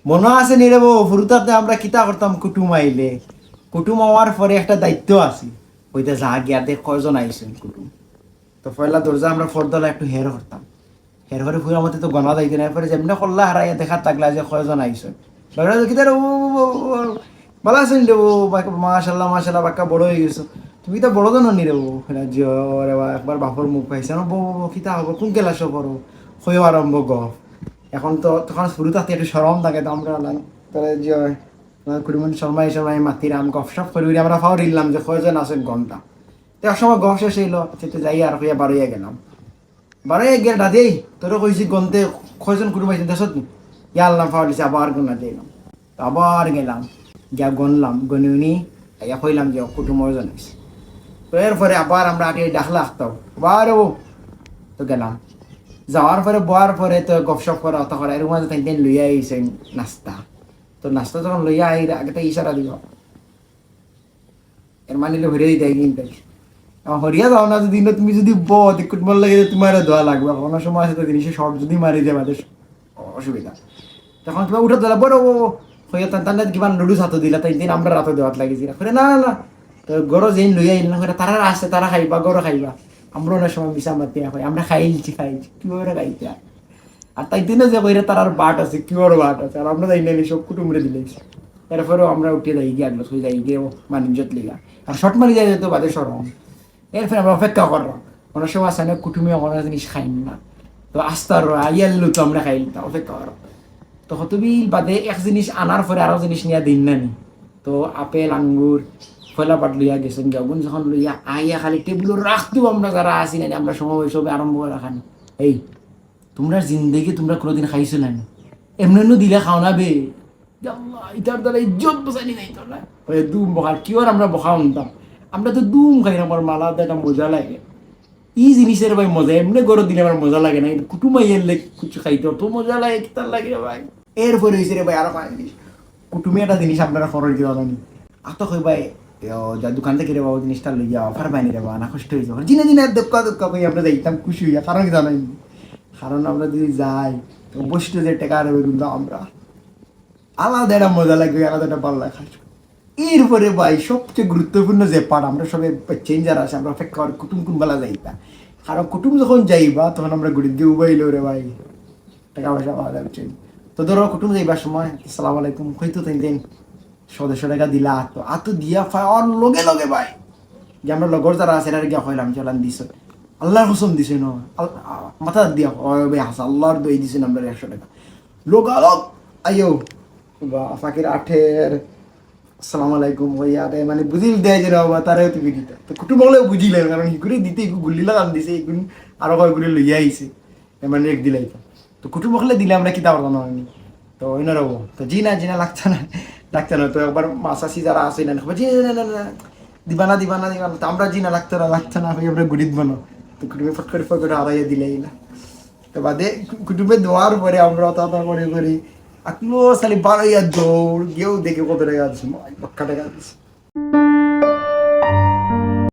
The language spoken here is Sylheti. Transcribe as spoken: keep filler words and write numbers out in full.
মনো আছে নি রে বউ, হুরুতাতে আমরা কিতা করতাম, কুটুম আইলে, কুটুম আওয়ার পরে একটা দায়িত্ব আছে, ওইটা যা গিয়া দেখ কয়জন আইছইন কুটুম। তো পয়লা দরজা আমরা ফর্দলা একটু হের করতাম, হের করে ফুরা মতে তো গনা যাইতো না, এরপরে যেমনে করলা হারাইয়া দেখাত লাগলা যে কয়জন আইছইন। বেটা তো কিতা রে, ও, ও, ও, ও, ভালা আছইন রে বউ, বাক্কা, মাশাল্লাহ, মাশাল্লাহ, বাক্কা বড় অই গেছো। তুমি তো বড় জন নি রে বউ। জি ও রে বা, একবার বাপর মুখ পাইছে না, বউ, বউ, বউ, কিতা হবো, কোন ক্লাসো পড়ো? কইও আরম্ভ গফ। এখন তো তখন হুরুতাতে একটু শরম থাকে, তো আমরা আলাম, তাহলে যে কুটুমন শর্মাই শর্মাই মাতিরাম, গফ সফ করি করি আমরা ফাউরিলাম যে কয়জন আছইন গনতা। তো এক সময় গফ শেষ অইলো, আচ্ছা, তো যাই আর কইয়া বারইয়া গেলাম। বারইয়া গিয়া ডাদেই, তোরে কইছি গনতে কয়জন কুটুম আইছইন দেখছত নি? ইয়া আল্লাহ, ফাউলিছে, আবার গনা যাইলাম। তো আবার গেলাম, গিয়া গনলাম, গনি উনি আইয়া কইলাম যে কুটুম অয়জন আইছে। তো এরপরে আবার আমরা আটিয়া ডাকলা আখতাও, আবার ও তো গেলাম। যাওয়ার পরে, বওয়ার পরে তো গফ সফ করা, অতা করা, এর মাঝে তাইন তাইন লইয়া আইছইন নাস্তা। তো নাস্তা যখন লইয়া আইরা, আগে তো ইশারা দিবা, এর মানে হলো হরিয়া দিতে আগে কিন্তু। এখন হরিয়া যাও না যদি, না তুমি যদি বও, তে কুটুমর লাগি তুমারে দেওয়া লাগবো। কোনো সময় আছে তো জিনিসে শর্ট যদি মারি দেবা, তো অসুবিধা। তখন তুমার উঠাত দিলা, বড় ও, হইয়া তান তান কিবা নুডলস আতো দিলা, তাইন তাইন আমরার আতো দেওয়াত লাগিছি না। করে না, না, না, তো ঘরো যেইন লইয়া আইলা না, করে তারার আছে, তারা খাইবা, ঘরো খাইবা। আমরা অনেক সময় মিছা মাতিয়া কই, আমরা খাইলছি, খাইলছি, কিওরে খাইতা? আর তাইন তাইন যে কইরা তারার বাট আছে, কিওর বাট আছে, আর আমরা যাই না, সব কুটুমরে দিলাইছি। এরপরেও আমরা উঠিয়া যাই গিয়া, আগে যাই গিয়া, ও মানিজ্জত লিগা। আর শর্ট মারি যাই তো বাদে শরম। এরপরে আমরা অপেক্ষা করলাম, কোনো সময় আছে না, কুটুমে কোনো জিনিস খাইন না, তো আস্তা রইয়া আইয়ার লগে তো আমরা খাইলতাম, অপেক্ষা করলাম। তো কতবিল বাদে এক জিনিস আনার পরে আরো জিনিস নিয়া দিন না নি, তো আপেল, আঙ্গুর, ফয়লা বাট লইয়া গেছইন গিয়া। অগুন যখন লইয়া আইয়া খালি টেবিলো রাখতো, আমরা যারা আছি না নি, আমরা সময় সবে আরম্ভ করা খানি, এই, তুমরার জিন্দেগি তুমরা কোনোদিন খাইছো না নি? এমনে নু দিলে খাও না বে। ইয়া আল্লাহ, ইতার দ্বারা ইজ্জত বাচানি যাইতো না। ওই দুম বখা, কিওর আমরা বখা হুনতাম? আমরা তো দুম খাইরাম, আমার মালা দে, এটা মজা লাগে। ই জিনিসের ভাই মজা, এমনে ঘরো দিলে আমার মজা লাগে না, কিন্তু কুটুম আইলে কিছু খাইতে অত মজা লাগে, কিতার লাগে রে ভাই। এরপরে অইছে রে ভাই আরো কয় জিনিস। কুটুমে একটা জিনিস আপনারা খরচ দিবা জানি। আতো কই ভাই, ও, যা দোকান থাকি রে বাবা জিনিসটা লইয়া, অফার পাইনি রে বাবা, না কষ্ট অইছে। জি না, জি না, দক্কা, দক্কা ভাই, আমরা যাইতাম খুশি অইয়া, কারণ কি জানেন? কারণ আমরা যদি যাই, তো অবশ্যই যে টেকা আর অইবো কিন্তু আমরা আলাদা একটা মজা লাগবো, আলাদা একটা ভালা লাগবো। এরপরে ভাই সবচেয়ে গুরুত্বপূর্ণ যে পার্ট, আমরা সবে চেঞ্জার আছে, আমরা অপেক্ষা করি কুটুম কুনবেলা যাইতা। কারণ কুটুম যখন যাইবা, তখন আমরা ঘুড়ির দিয়া উবাইলো রে ভাই, টেকা পয়সা পাওয়া যাইবো। তো ধরো কুটুম যাইবার সময়, "আসসালামু আলাইকুম," কইতো তিন দিন সদস্য টেকা দিলা, আতো, আতো দিয়া পাওয়ার লগে লগে ভাই, যে আমরা লগর যারা আছে, এরারে গিয়া কইলাম, "চলান দিছো, আল্লাহর কসম দিছো না, আল-, আ-, মাথা দিয়া, ও ভাই হাছা, আল্লাহর দোয়াই দিছো না আমরা একশো টেকা।" লগালগ আইও, বা ফাকির আঠের, "আসসালামু আলাইকুম," কইয়া দে, মানে, বুঝিল দেয় যে, "বাবা, তারেও তুমি দিতা।" তো কুটুম অকলেও বুঝিলে, কারণ ইগুরে দিতে, ইগু গুল্লি লাগান দিছে, ইগুন আরো কয়গুরে লইয়া আইছে, এ, মানে, এক দিলাই তো। তো কুটুম অকলে দিলে আমরা কিতা পারতাম না, মানে? তো অইন রবো। তো জি না, জি না, লাগতো না, লাগতো না। তো একবার মাসাসি যারা আছে, না, "জি না, না, না, না, দিবা না, দিবা না, দিবা না।" তো আমরা, "জি না, লাগতো না, লাগতো না," কই আমরা ঘুড়িত বনো। তো কুটুমে ফট করে ফট করে হারাইয়া দিলে না। তো বাদে কু-, কুটুমে দেওয়ার পরে আমরা তা তা করে করি, আকলো খালি বারইয়া দৌড়, গিয়াও দেখি কত টেকা দিছে, মাই, বক্কা টেকা দিছে।